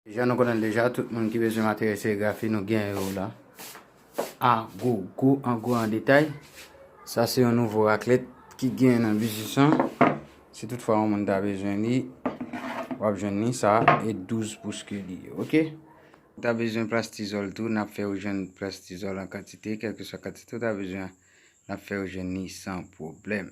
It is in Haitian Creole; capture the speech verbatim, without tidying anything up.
Jan nou konnen l deja, tout moun ki bezwen materyèl serigrafi, nou gen yo la. A gogo, an gwo, an detay. Sa se yon nouvo raklèt ki gen nan biznis lan. Si toutfwa yon moun ta bezwen li, w ap jwenn li, sa e douz pous ke li ye, oke? Ou ta bezwen plastizòl tou, n ap fè ou jwenn plastizòl an kantite, kèlkeswa kantite ou ta bezwen an, n ap fè ou jwenn li san pwoblèm.